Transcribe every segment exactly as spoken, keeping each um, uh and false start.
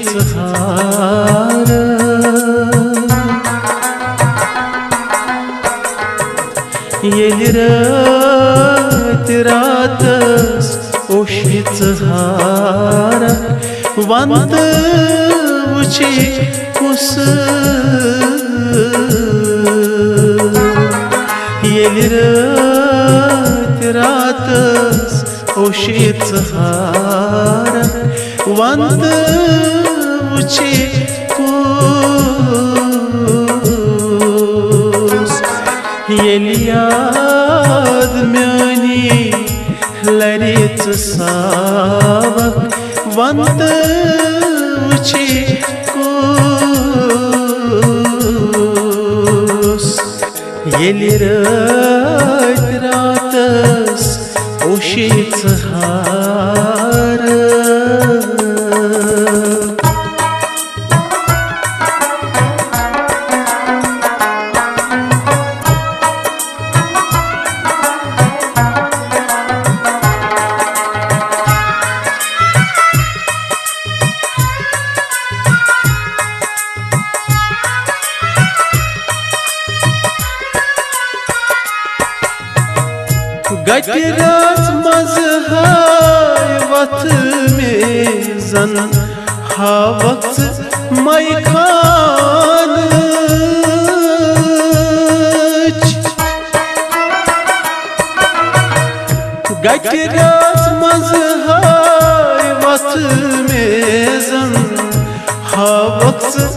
ژٕ ہارٕ۔ ییٚلہِ رٲتۍ راتس اوشہِ ژٕ ہارکھ، ونٛدٕ وٕچھِ کُس؟ ییٚلہِ رٲتۍ راتس اوشہِ ژٕ ہارکھ، ونٛدٕ وٕچھِ کُس؟ ییٚلہِ یاد میٛٲنی لرِ ژٕ ساوکھ، ونٛدٕ وٕچھِ کُس؟ ییٚلہِ رٲتۍ راتس اوشہِ ژٕ ہارکھ۔ گٹہِ رٲژ منٛز ہاے وتھ میزن، ہاوکھ ژٕ مے خانٕچ۔ گٹہِ رٲژ منٛز ہاے وتھ میزن، ہاوکھ ژٕ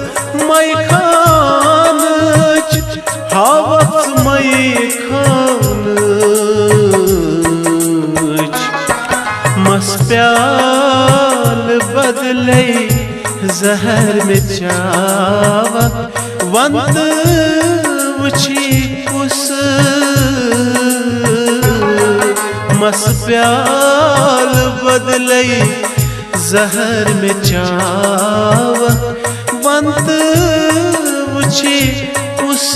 مے خانٕچ، ہاوکھ ژٕ مے خانٕچ۔ مس پیالہٕ بدلے زہر مےٚ چاوکھ، ونٛدٕ وٕچھی کُس؟ مس پیالہٕ بدلے زہر مےٚ چاوکھ، ونٛدٕ وٕچھی کُس؟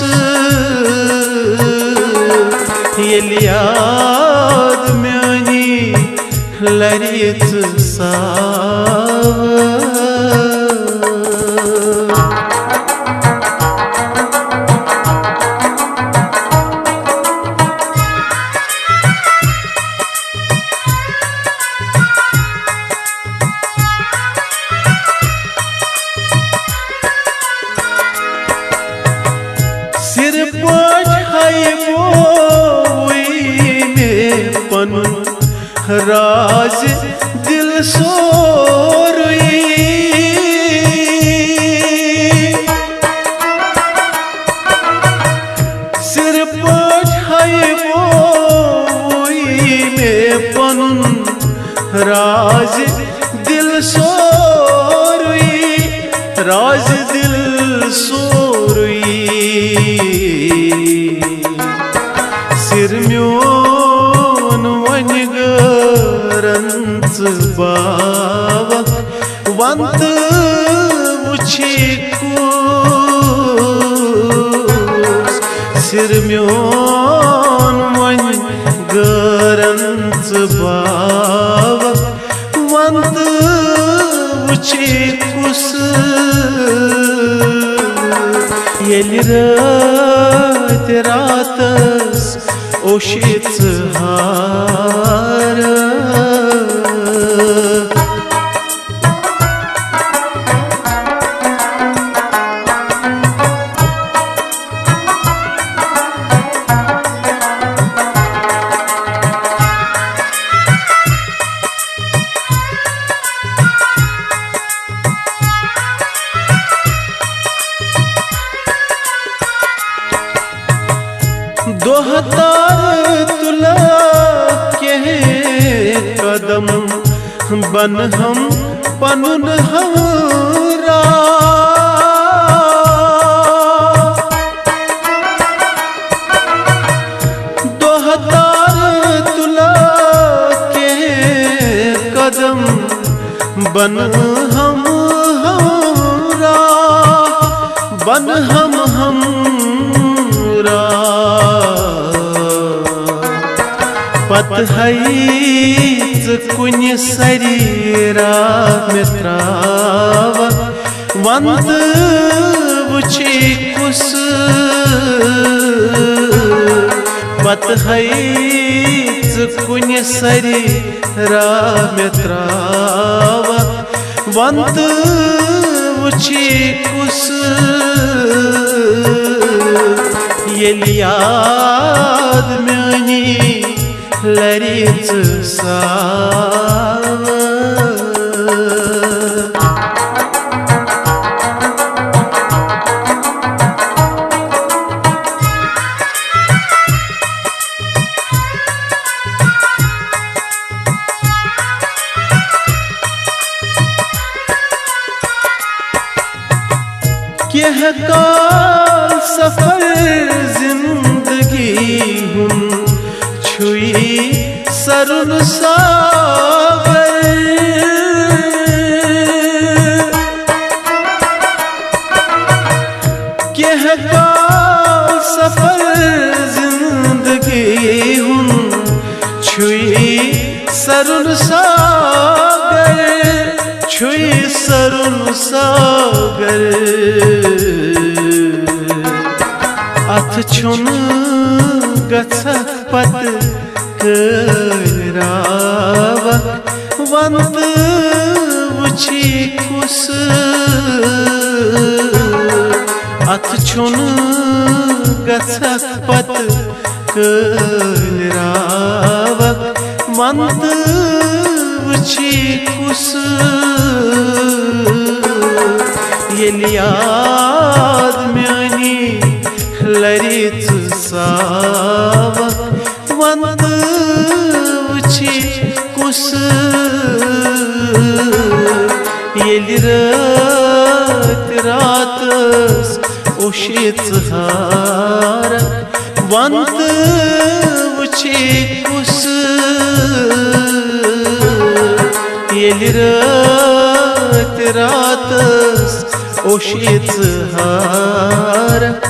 ییٚلہِ یاد میٛٲنی لرِ ژٕ ساوکھ۔ سِرٕ پٲٹھۍ ہاووے مےٚ پنُن راز دِل سورُے۔ سِرٕ پٲٹھۍ ہاووے مےٚ پنُن راز دِل سورُے، راز دِل سورُے۔ سِر میون وۄنۍ غٲرن ژٕ باوکھ، ونٛدٕ وٕچھی کُس؟ سِر میون وۄنۍ غٲرن ژٕ باوکھ، ونٛدٕ وٕچھی کُس؟ ییٚلہِ رٲتۍ راتس اوشہِ ژٕ ہارکھ۔ دۄہ تارٕ تُلہٕ کینٛہہ قدم، بنہٕ ہم پنُن ہمراہ۔ دۄہ تارٕ تُلہٕ کینٛہہ قدم، بنہٕ ہم ہمراہ، بنہٕ ہم ہمراہ۔ پتہٕ ہاے ژٕ کُنہِ سرِ راہ مےٚ تراوکھ، ونتہٕ وٕچھی کُس پتہٕ ہے ژٕ کُنہِ سرِ راہ مےٚ تراوکھ۔ ونتہٕ وٕچھی کُس ییٚلہِ یاد میٲنی لرِ ژٕ ساوکھ۔ کینٛہہ کال سفر زندگی ہُنٛد چھُے سرُن ساغر۔ کینٛہہ کال سفر زندگی ہُنٛد چھُے سرُن ساغر، چھُے سرُن ساغر۔ اتھ چھُنہٕ گژھکھ پتہٕ کٲلۍ راوکھ، ونتہٕ وٕچھی کُس اتھ چھُنہٕ گژھکھ پتہٕ کٲلۍ راوکھ، ونتہٕ وٕچھی کُس ییٚلہِ یاد میٲنی لرِ ژٕ ساوکھ۔ ونتہٕ وٕچھی کُس ییٚلہِ رٲتۍ راتس اوشی ژٕ ہارکھ۔ ونتہٕ وٕچھی کُس ییٚلہِ رٲتۍ راتس اوشی ژٕ ہارکھ۔